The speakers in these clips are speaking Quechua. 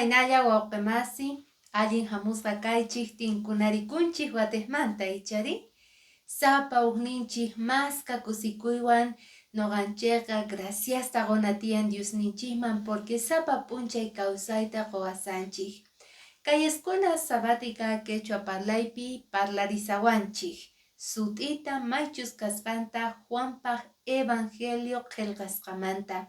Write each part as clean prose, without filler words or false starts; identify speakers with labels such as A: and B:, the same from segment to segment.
A: Imaynalla wawqimasi, allin hamusqa kaychik tinkunarikunchik watejmanta, ichari? Sapa ujninchik maska kusikuywan noqanchikqa graciasta qona tiyan Diosninchikman porque sapa p'unchay kawsayta qowasanchik. Kay escuela sabática quechua parlaypi parlarisawanchik sut'ita maychus kasqanta Juanpaq Evangelio qhelqasqamanta.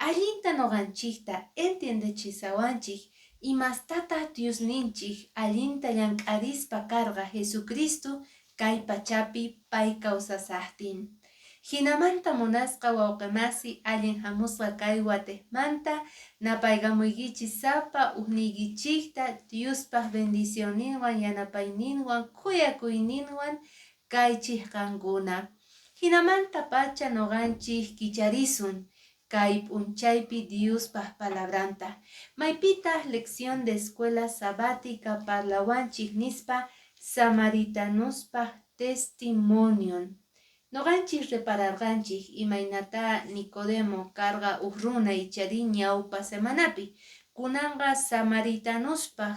A: Allinta noqanchikta entiendechisawanchik imastataq Diosninchik allinta llank'arispa karqa Jesucristo kay pachapi pay kawsasaqtin. Hinamanta munasqa wawqimasi allin hamusqa kay watejmanta napaykamuykichik sapa ujniykichikta Diospaq bendicionninwan yanapayninwan khuyakuyninwan kaychik qankuna. Hinamanta pacha noqanchik kicharisun kay p'unchaypi Diospaq palabranta. Maypitaq lección de escuela sabática parlawanchik nispa samaritanospaq testimonion. Noqanchik repararqanchik imaynata Nicodemo karqa uj runa ichari ñawpa semanapi. Kunanqa samaritanospaq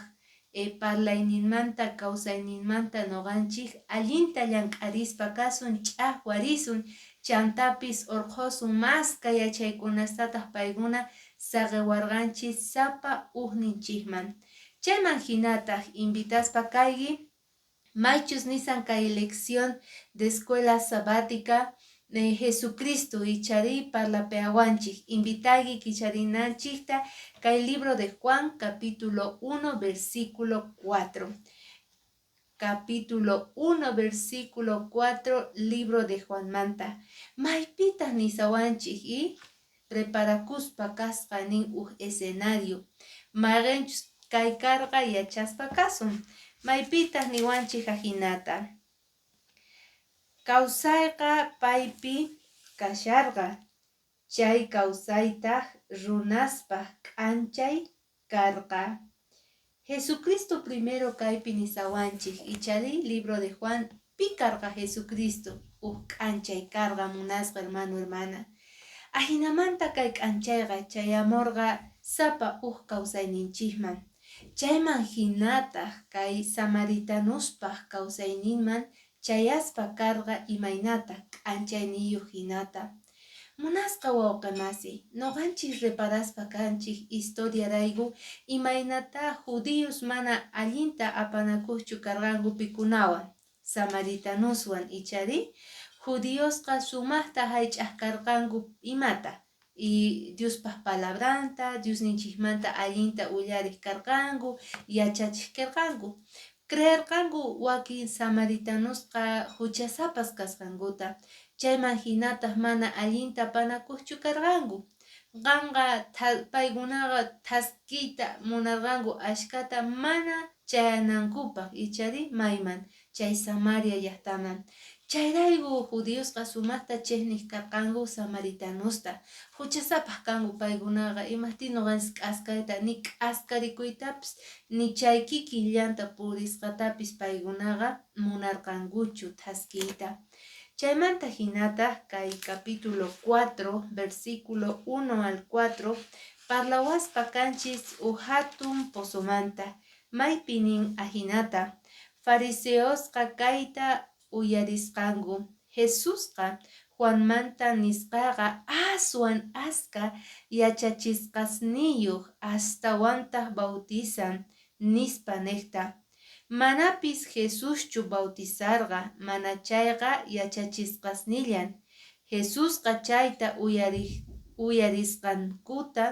A: parlayninmanta kawsayninmanta noqanchik allinta llank'arispa kasun ch'aqwarisun chantapis urqhusun maska yachaykunastataq paykuna saqiwarqanchik sapa ujninchikman. Chayman hinataq invitaspa kayki maychus nisan kay lección de escuela sabática Jesucristo ichari parlapeawanchik invitayki kicharinanchikta kay libro de Juan capítulo 1 versículo 4. Capítulo 1 versículo 4 libro de Juanmanta. Maypitaq nisawanchik y preparakuspa kasqa nin uj escenario. Mayqinchus kay karqa yachaspa kasun. Maypitaq niwanchik ajinata. Kawsayqa paypi kasharqa, chay kawsaytaq runaspaq k'anchay karqa. Jesucristo primero kaypi nisawanchik ichari libro de Juan pi karqa Jesucristo uj k'anchay karqa munasqa hermano hermana. Ajinamanta kay k'anchayqa chayamurqa sapa uj kawsayninchikman. Chayman hinataq kay samaritanospaq kawsayninman chayaspa karqa imaynata k'anchayniyuq hinata. Munasqa wawqimasi, noqanchik reparaspa kanchik historiarayku imaynata judíos mana allinta apanakuqchu karqanku pikunawan, samaritanoswan ichari judiosqa sumaqta haych'aq karqanku imata y Diospaq palabranta, Diosninchikmanta allinta uyariq karqanku, yachachiq karqanku. Creerqanku wakin samaritanosqa huchasapas kasqankuta, chayman hinataq mana allinta apanakuqchu karqanku. Qanqa paykunaqa thaskiyta munarqanku ashkata mana chayanankupaq ichari mayman chay Samaria llaqtaman. Chayrayku judiosqa sumaqta chiqniq karqanku samaritanosta. Huchasapaq kanku paykunaqa imaqtin noqanchis k'askayta ni k'askarikuytapis ni chay kikillanta purisqatapis paykunaqa munarqankuchu thaskiyta. Chaymanta hinataq kay capítulo 4 versículo 1 al 4 parlawaspa kanchis uj hatun pozomanta maypi nin ajinata fariseosqa kayta uyarisqanku Jesusqa Juanmanta nisqaqa aswan aska yachachisqasniyuq astawantaq bautizan nispa niqta. Manapis Jesuschu bautizarqa mana chayqa yachachisqasnillan. Jesusqa chayta uyarisqankuta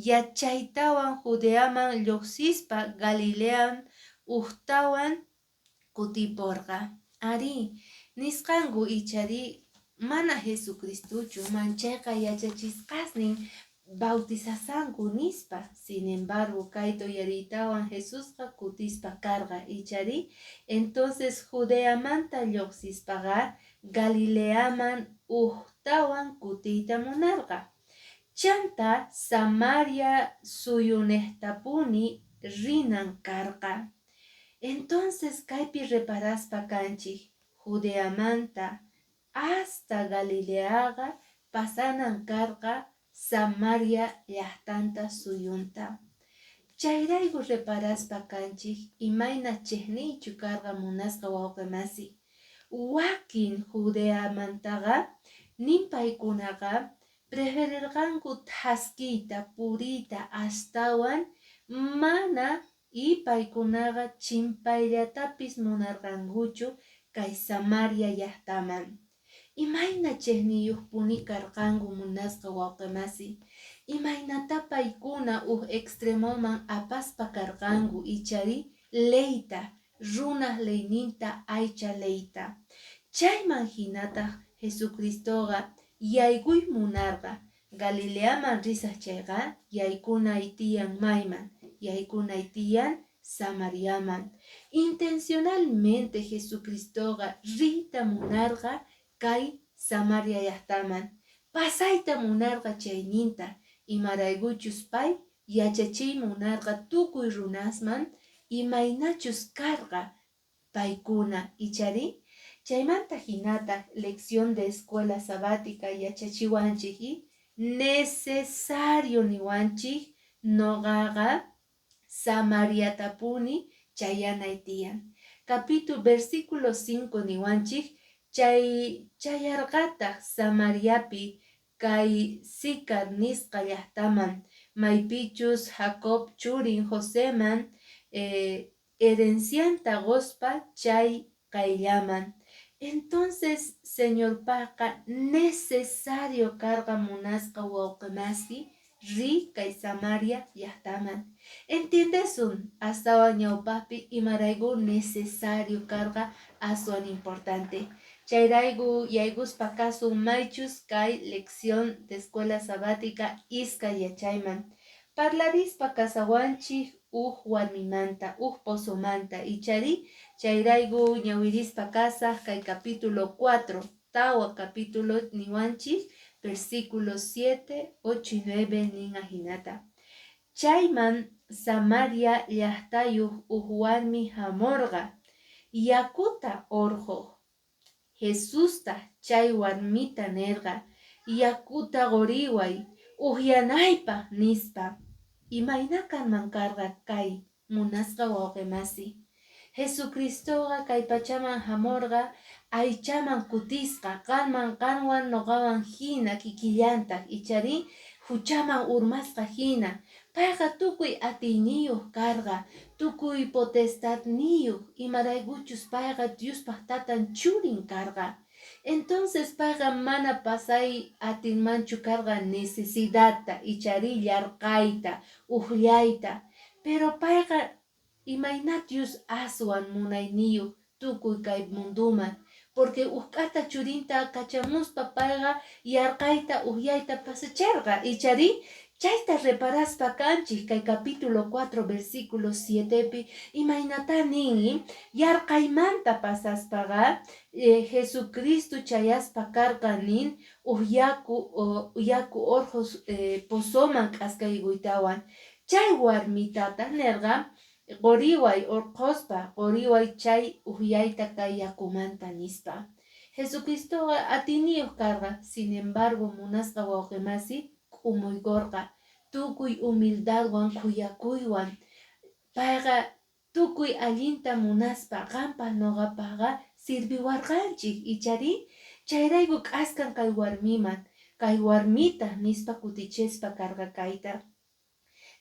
A: yachaytawan Judeaman lluqsispa Galilean ujtawan kutipurqa. Arí, nisqanku ichari mana Jesucristochu manchayqa yachachisqasnin bautizasanku nispa. Sin embargo, kayta uyariytawan Jesusqa kutispa karqa ichari. Entonces Judeamanta lluqsispaqa Galileaman ujtawan kutiyta munarqa. Chanta Samaria suyuniqtapuni rinan karqa. Entonces kaypi reparaspa kanchik Judeamanta hasta Galileaqa pasanan karqa Samaria llaqtanta suyunta. Chayrayku reparaspa kanchik imayna chiqniychu karqa munasqa wawqi masi. Wakin Judeamantaqa nin paykunaqa preferirqanku thaskiyta puriyta astawan mana y paykunaqa chimpayllatapis munarqankuchu kay Samaria llaqtaman. Imayna chiqniyuqpuni karqanku munasqa wawqi masi. Imaynata paykuna huk extremoman apaspa karqanku ichari leyta, runaq leyninta, aycha leyta. Chayman hinataq Jesucristoqa yaykuy munarqa. Galileaman risaq chayqa yaykunay tiyan mayman, yaykunay tiyan Samariaman. Intencionalmente Jesucristoqa riyta munarqa kay Samaria llaqtaman. Pasayta munarqa chayninta, imaraykuchus pay yachachiy munarqa tukuy runasman imaynachus karqa paykuna ichari. Chaymanta hinataq lección de escuela sabática yachachiwanchik y necesario niwanchik noqaqa Samariatapuni chayanay tiyan. Capítulo versículo 5 niwanchik chay chayarqataq Samariapi kay Sicar nisqa llaqtaman, maypichus Jacob churin Joseman herencianta qospa chay qayllaman. Entonces Señorpaqqa necesario karqa munasqa wawqi masi riy kay Samaria llaqtaman. Entiendesun astawan ñawpaqpi imarayku necesario karqa aswan importante. Chayrayku yaykuspa kasun maychus kay lección de escuela sabática iskay yachayman. Parlarispa kasawanchik uj warmimanta, uj pozomanta, ichari chayrayku ñawirispa kasaq kay capítulo 4, tawa capítulo niwanchik, versículos 7, 8 y 9 nin ajinata. Chayman Samaria llaqtayuq uj warmi hamurqa, yakuta urquq. Jesustaq chay warmita nirqa: Yakuta quriway upyanaypaq, nispa. Imayna kanman karqa kay munasqa wawqi masi. Jesucristoqa kay pachaman hamurqa aychaman kutisqa, qanman qanwan noqawan hina kikillantaq, ichari huchaman urmasqa hina. Payqa tukuy atiyniyuq karqa, tukuy potestadniyuq, imaraykuchus payqa Diospaq tatan churin karqa. Entonces payqa mana pasay atinmanchu karqa necesidadta, ichari yarqayta, uqllayta. Pero payqa imayna Dios aswan munayniyuq tukuy kay munduman, porque uqk'ata churinta kachamuspa payqa yarqayta uqyayta pasacharqa, ichari chayta reparaspa kanchik kay capítulo 4 versículo 7pi imaynata nin yarqaymanta pasaspaqa Jesucristo chayaspa karqa nin uj yaku urqus pozoman k'askaykuytawan chay warmitata nirqa quriway urquspa quriway chay uqyayta kay yakumanta nispa. Jesucristoqa atiyniyuq karqa, sin embargo munasqa wawqi masi k'umuykurqa tukuy humildadwan khuyakuywan payqa tukuy allinta munaspa qampaq nuqapaqqa sirviwarqanchik ichari chayrayku k'askan kay warmiman kay warmita nispa kutichispa karqa kayta.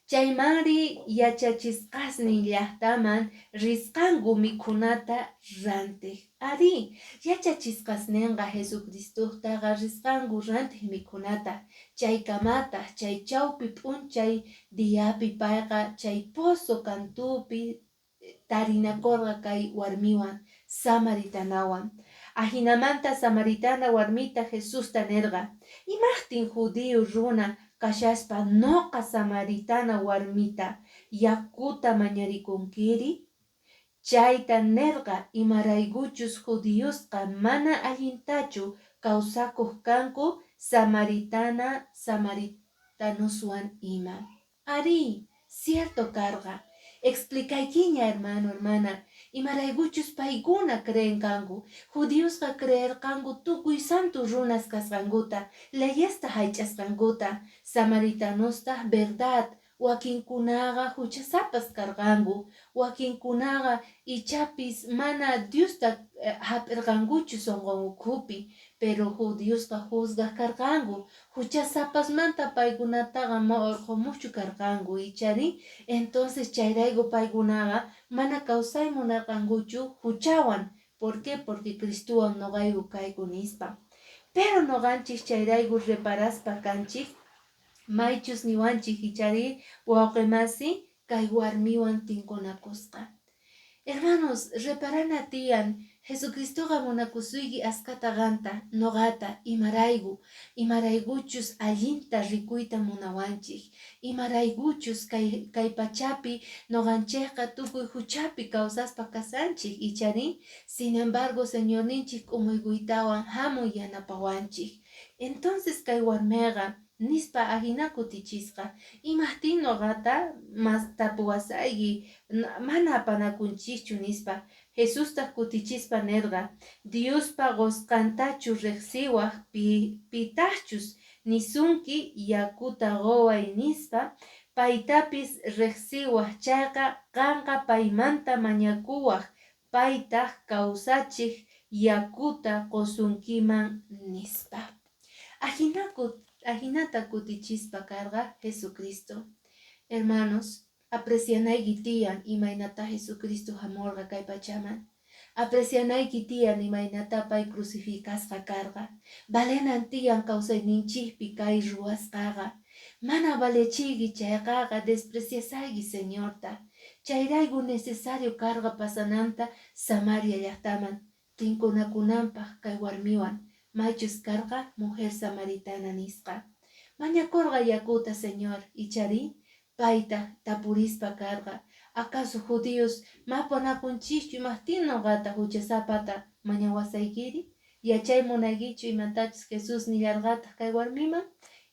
A: Chaymanri yachachisqasnin llaqtaman risqanku mikhunata rantiq. Arí, yachachisqasninqa Jesucristutaqa risqanku rantiq mikhunata. Chaykamataq chay chawpi p'unchay diapi payqa chay pozo kantupi tarinakurqa kay warmiwan, samaritanawan. Ajinamanta samaritana warmita Jesusta nirqa: Imaqtin judío runa kashaspa noqa samaritana warmita yakuta mañarikunkiri? Chayta nirqa imaraykuchus judiosqa mana allintachu kawsakuq kanku samaritana samaritanoswan ima. Arí, cierto karqa. Explicaykiña, hermano, hermana, imaraykuchus paykuna creen kanku. Judiosqa creerqanku tukuy santo runas kasqankuta, leyesta haych'asqankuta, samaritanosta verdad. Wakinkunaqa huchasapas karqanku, wakinkunaqa ichapis mana Diosta hap'irqankuchu sunqun ukhupi, pero judiosqa juzgaq karqanku, huchasapasmanta paykunataqa ma urqumuqchu karqanku, ichari? Entonces chayrayku paykunaqa mana kawsay munarqankuchu huchawan. ¿Por qué? Porque Cristowan noqayku kayku nispa. Pero noqanchik chayrayku reparaspa kanchik, maychus niwanchik, ichari, wawqi kay warmiwan tinkunakusqa. Hermanos, reparana tiyan, Jesucristoqa munakusuyki askata qanta, noqata, imarayku? Imaraykuchus allinta rikuyta munawanchik, imaraykuchus kay pachapi noqanchikqa tukuy huchapi kawsaspa kasanchik, ichari? Sin embargo, Señorninchik k'umuykuytawan hamun yanapawanchik. Entonces kay warmiqa nispa ajina kutichisqa: "Imajtin noqata mas tapuwasayki? Mana apanakunchikchu", nispa. Jesustaq kutichispa nirqa: "Diospa qusqantachu riqsiwaq, pitaqchus nisunki 'yakuta quway' nispa, paytapis riqsiwaq chayqa, qanqa paymanta mañakuwaq, paytaq kawsachiq yakuta qusunkiman", nispa. Ajinata kutichispa karqa Jesucristo. Hermanos, aprecianayki tiyan imaynata Jesucristo hamurqa kay pachaman. Aprecianayki tiyan imaynata pay crucificasqa karqa. Valenan tiyan kawsayninchikpi kay ruwasqaqa. Mana valechiyki chayqaqa despreciasayki Señorta. Chayrayku necesario karqa pasananta Samaria llaqtaman, tinkunakunanpaq kay warmiwan, maychus karqa mujer samaritana nisqa. Mañakurqa yakuta Señor, ichari? Paytaq tapurispa karqa: "¿Acaso judíos mapanakunchikchu? Imaqtin noqata huchasapata mañawasaykiri?" Yachay munaykichu imatachus Jesús nillarqataq kay warmiman?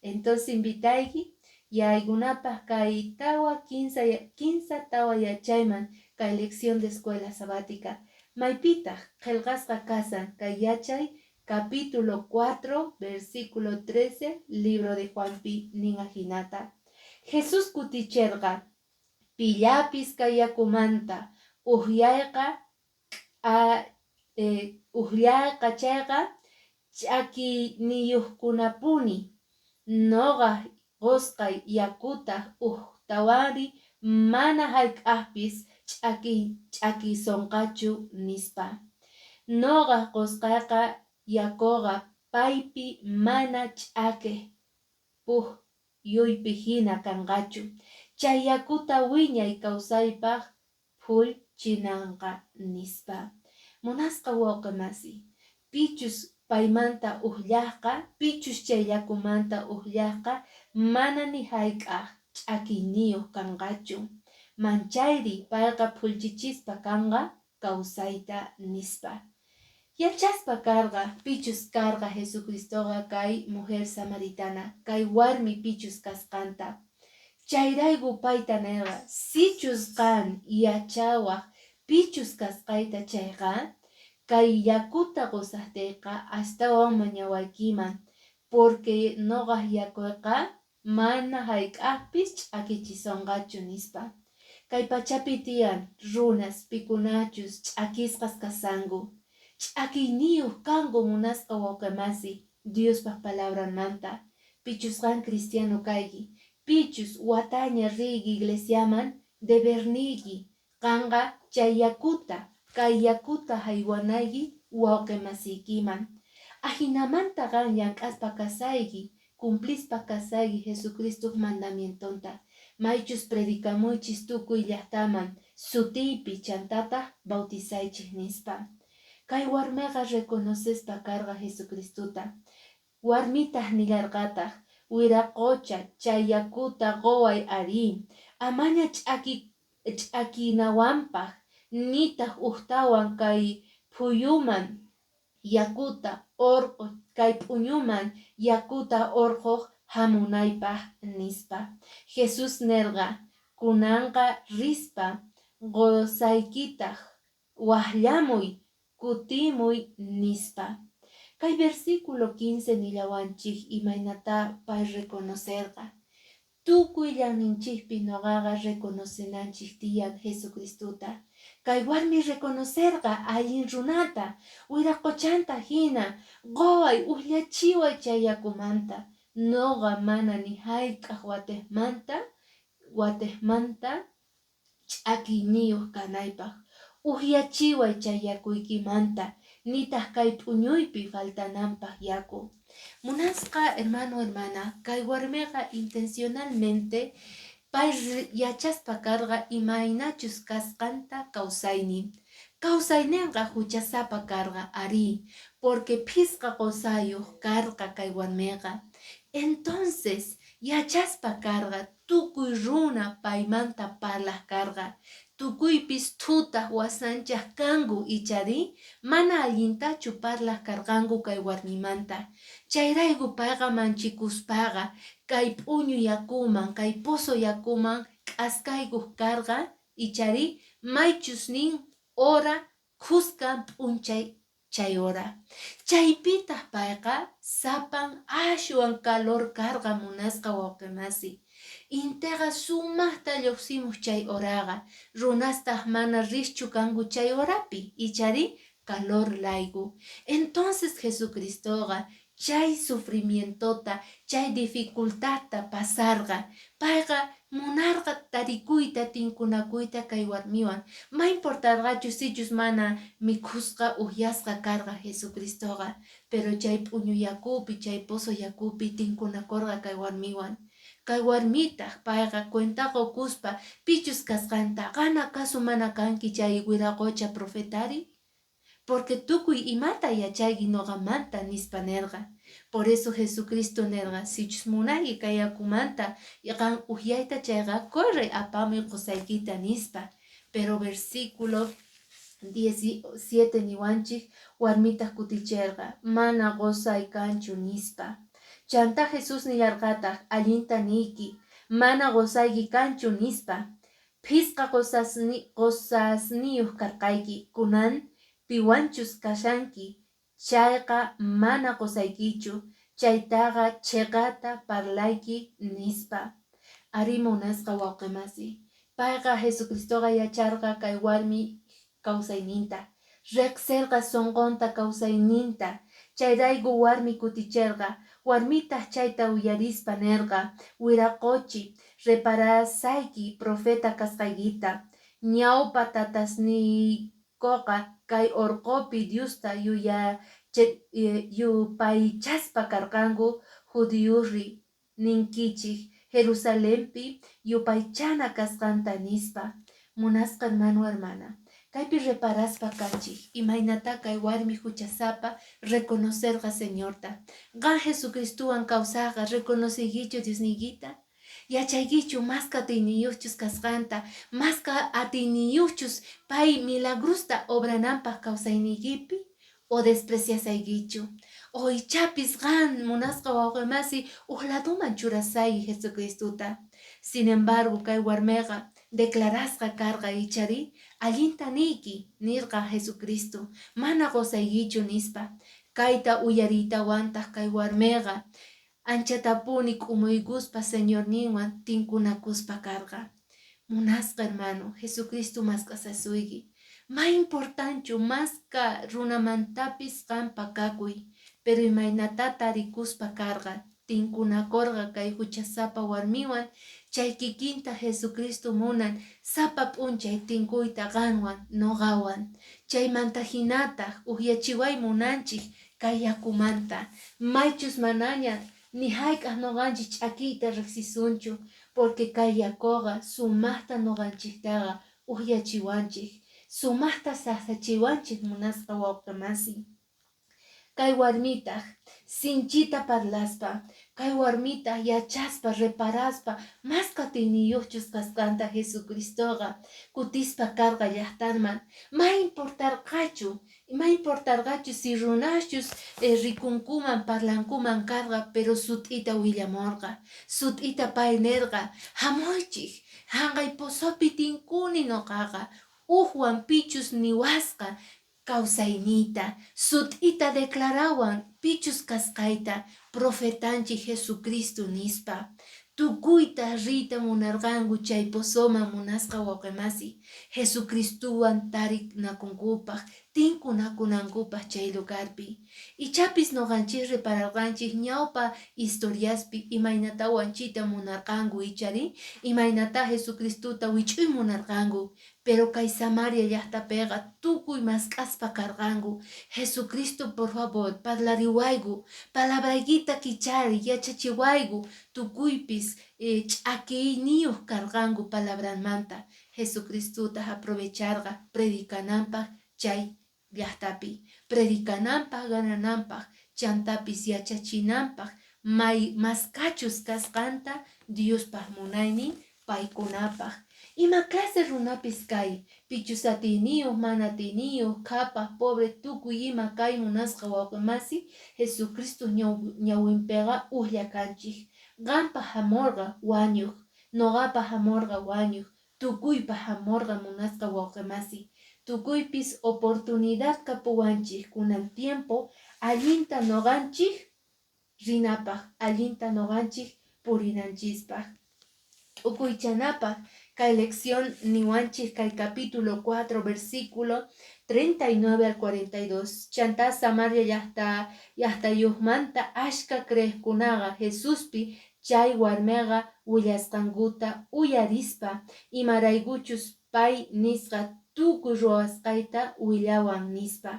A: Entonces invitayki yaykunapaq kay tawa kinsa tawa yachayman, kay lección de escuela sabática. Maypitaq qillqasqa kasan kay yachay? Capítulo 4, versículo 13, libro de Juanpi nin ajinata: Jesús kuticherqa: "Pillapis kay yakumanta ujyayqa chayqa ch'akiyniyojkunapuni, noqaj qosqay yakutaj ujtawanri mana jayk'ajpis ch'akisonqachu", nispa. "Noqaj qosqayqa yakoqa paypi mana ch'akej pujyupi jina kanqachu, chay yakuta wiñay kawsaypaj phullchinanqa", nispa. Munasqa wawqi masi, pichus paymanta ujllajqa, pichus chay yakumanta ujllajqa, mana ni jayk'aj ch'akiyniyoj kanqachu. Manchayri payqa phullchichispa kanqa kawsayta, nispa. Yachaspa karqa pichus karqa Jesucristoqa kay mujer samaritana, kay warmi pichus kasqanta. Chayrayku payta nerqa: "Sichus qan yachawaj pichus kasqayta chayqa, kay yakuta qosajteyqa astawan mañawaykiman, porque noqaj yakoyqa mana jayk'ajpis ch'akichisonqachu", nispa. Kay pachapi tiyan runas pikunachus ch'akisqas kasanku. Ch'akiyniyuq kanku, munasqa wawqi masi, Diospaj palabranmanta. Pichus qan cristiano kayki, pichus wataña riyki iglesiaman, deberniyki qanqa chay yakuta, kay yakuta haywanayki wawqi masiykiman. Ajinamanta qan llank'aspa kasayki, cumplispa kasayki Jesucristoq mandamientonta, maychus "Predikamuychis tukuy llaqtaman sutiypi, chantataq bautizaychis", nispa. Kay warmiqa reconocespa karqa Jesucristota. Warmitaq nillarqataq: "Wiraqocha, chay yakuta quway ari, amaña ch'akinawanpaq, nitaq ujtawan kay phuyuman yakuta orqo kay p'uñuman yakuta orqhoq hamunaypaq", nispa. Jesús nerqa: "Kunanqa rispa qosaykitaq wajllamuy, kutimuy", nispa. Kay versículo 15 nillawanchik imaynata pay reconocerqa. Tukuy llaninchikpi noqaqa reconocenanchik tiyan Jesucristota. Kay warmi reconocerqa allin runata, wiraqochanta hina, qoway ujllachiway chay yakumanta, noqa mana ni hayk'aq watejmanta ch'akiyniyuq kanaypaq, ujyachiway chay yakuykimanta, nitaq kay p'uñuypi faltananpaq yaku. Munasqa hermano, hermana, kay warmiqa intencionalmente pay yachaspa karqa imaynachus kasqanta kawsaynin. Kawsayninqa huchasapa karqa, arí, porque phisqa qusayuq karqa kay warmiqa. Entonces yachaspa karqa tukuy runa paymanta parlaq karqa, tukuypis thutaq wasanchaq kanku ichari mana allintachu parlaq karqanku kay warmimanta. Chayrayku payqa manchikuspaqa kay p'uñu yakuman, kay pozo yakuman k'askaykuq karqa ichari maychus nin hora khuskan p'unchay chay hora. Chaypitaq payqa sapan ashwan calor karqa, munasqa wawqimasi. Intiqa sumaqta lluqsimuq chay horaqa, runastaq mana riqchu kanku chay horapi, ichari calor layku. Entonces Jesucristoqa chay sufrimientota, chay dificultadta pasarqa. Payqa munarqa tarikuyta, tinkunakuyta kay warmiwan. Ma importarqachu sichus mana mikhusqa uhyasqa karqa Jesucristoqa, pero chay p'uñu yakupi, chay pozo yakupi tinkunakurqa kay warmiwan. Kay warmitaq payqa cuenta qukuspa pichus kasqanta, qan acaso mana kanki chay wiraqocha profetari? Porque tukuy imata yachayki noqamanta, nispa nerqa. Por eso Jesucristo nerqa, sichus munayki kay yakumanta qan uhyayta chayqa, corre apamuy qusaykita, nispa. Pero versículo 17 niwanchik, warmitaq kuticherqa, mana qusay kanchu, nispa. Chanta Jesús nillarqataq, allinta niyki, mana qusayki kanchu, nispa. Phisqa qusasniyuq karqayki, kunan piwanchus kashanki chayqa mana qusaykichu, chaytaqa chiqata parlayki, nispa. Ari, munasqa wawqimasi, payqa Jesucristoqa yacharqa kay warmi kawsayninta, riqsirqa sunqunta kawsayninta. Chayrayku warmi kuticherqa. Warmitaq chayta uyarispa nerqa, wiraqochi, reparasayki profeta kasqaykita. Ñawpa tatasniykoqa kay orqopi Diosta yupaychaspa karqanku, judiosri ninkichik Jerusalenpi yupaychana kasqanta, nispa. Munasqa hermano, hermana, kaypi reparaspa kanchik imaynata kay warmi huchasapa reconocerqa Señorta. Qan Jesucristuwan kawsaqqa reconociykichu Diosniykita? Yachaykichu maska atiyniyuqchus kasqanta, maska atiyniyuqchus pay milagrosta obrananpaq kawsayniykipi, o despreciasaykichu? O ichapis qan, munasqa wawqimasi, uj ladoman churasayki Jesucristota. Sin embargo, kay warmiqa declarasqa karqa ichari, allinta niyki, nirqa Jesucristo, mana qusaykichu, nispa. Kayta uyariytawantaq kay warmiqa anchatapuni k'umuykuspa Señorninwan tinkunakuspa karqa. Munasqa hermano, Jesucristo mask'asasuyki. Ma importanchu maska runamantapis qan pakakuy, pero imaynata tarikuspa karqa, tinkunakurqa kay huchasapa warmiwan, chay kikinta Jesucristo munan sapa p'unchay tinkuyta qanwan, noqawan. Chaymanta hinataq uhyachiway munanchik kay yakumanta, maychus manaña ni hayk'aq noqanchik ch'akiyta riqsisunchu, porque kay yakuqa sumaqta noqanchiktaqa uhyachiwanchik, sumaqta sasachiwanchik, munasqa wawqimasi. Kay warmitaq sinchita parlaspa, kay warmitaq yachaspa, reparaspa maska atiyniyuqchus kasqanta Jesucristoqa, kutispa karqa llaqtanman. Ma importarqachu si runaschus rikunkuman, parlankuman karqa, pero sut'ita willamurqa. Sut'ita pay nerqa, hamuychik, hanqay pozopi tinkuni noqaqa, ujwan pichus niwasqa kawsayniyta, sut'ita declarawan pichus kasqayta, profetanchik Jesucristo, nispa. Tukuyta riyta munarqanku chay pozoman, munasqa wawqimasi, Jesucristuwan tarinakunkupaq, tinkunakunankupaq chay lugarpi. Ichapis noqanchis repararqanchis ñawpa historiaspi imaynata wanchiyta munarqanku, ichari imaynata Jesucristuta wich'uy munarqanku, pero kay Samaria llaqtapiqa tukuy mask'aspa karqanku: "Jesucristo, por favor, parlariwayku, palabraykita kichari, yachachiwayku." Tukuypis ch'akiyniyuq karqanku palabranmanta. Jesucristutaq aprovecharqa predicananpaq chay llaqtapi, predicananpaq, ganananpaq, chantapis yachachinanpaq may maskachus kasqanta Diospaq munaynin paykunapaq. Ima clase runapis kay, pichus atiyniyuq, mana atiyniyuq, qhapaq, pobre, tukuy ima kay, munasqa wawqimasi, Jesucristo ñawinpiqa ujlla kanchik. Qanpaq hamurqa wañuq, noqapaq hamurqa wañuq, tukuypaq hamurqa, munasqa wawqimasi. Tukuypis oportunidad kapuwanchik kunan tiempo allinta noqanchik rinapaq, allinta noqanchik purinanchispaq. T'ukuychanapaq kay lección niwanchik kay capítulo 4 versículo 39 al 42: Chantá Samaria llaqta llaqtayuqmanta ashka creeqkunaqa Jesuspi chay warmiqa willasqankuta uyarispa, imaraykuchus pay nisqa: "Tukuy ruwasqayta willawan", nispa.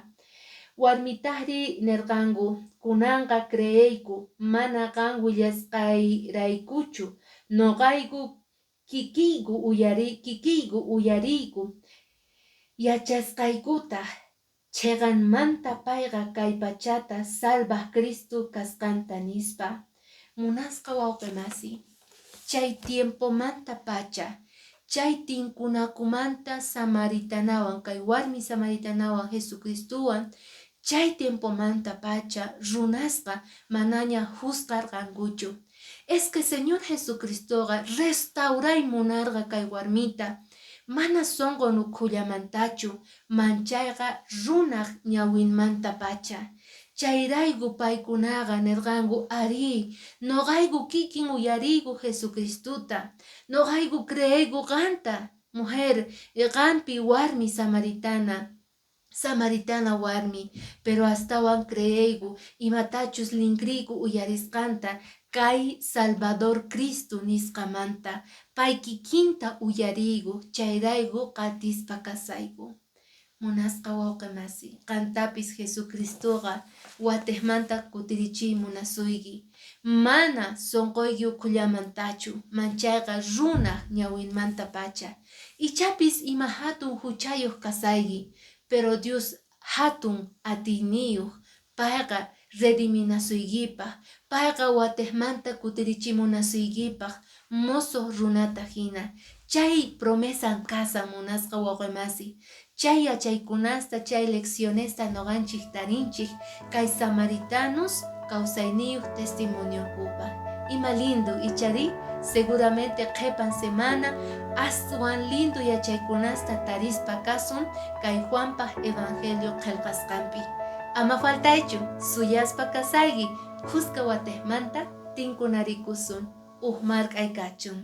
A: Warmitaqri nirqanku: "Kunanqa creeyku, mana qan willasqayraykuchu, noqayku kikiyku uyari kikiyku uyariyku, yachasqaykutaq cheqanmanta payqa kay pachata salvaq Cristo kasqanta", nispa. Munasqa wawqimasi, chay tiempomanta pacha, chay tinkunakumanta samaritanawan, kay warmi samaritanawan Jesucristuwan, chay tiempomanta pacha runasqa manaña juzgarqankuchu. Es que Señor Jesucristoqa restauray munarqa kay warmita, mana sonqo ukhullamantachu, manchayqa runaq ñawinmanta pacha. Chayrayku paykunaqa nirqanku: "Arí, noqayku kikin uyariyku Jesucristuta, noqayku creeyku qanta, mujer, qampi, warmi samaritana, samaritana warmi, pero astawan creeyku imatachus linkriyku uyarisqanta kay Salvador Cristo nisqamanta, pay kikinta uyariyku, chayrayku qatispa kasayku." Munasqa wawqimasi, qantapis Jesucristoqa watejmanta kutirichiy munasuyki, mana sonqoyki ukhullamantachu, manchayqa runaq ñawinmanta pacha. Ichapis ima hatun huchayuq kasayki, pero Dios hatun atiyniyuq, payqa rediminasuykipaq, payqa watejmanta kutirichimunasuykipaq mosoq runata hina. Chay promesan kasan, munasqa wawqimasi. Chay yachaykunasta, chay leccionesta noqanchik tarinchik kay samaritanos kawsayniyuq testimonionkupaq. Ima lindo, ichari? Seguramente qhepan semana aswan lindo yachaykunasta tarispa kasun kay Juanpaq Evangelio qhelqasqanpi. Ama faltaychu, suyaspa kasayki, kuska watejmanta tinkunarikusun. Uj mark'ay kachun.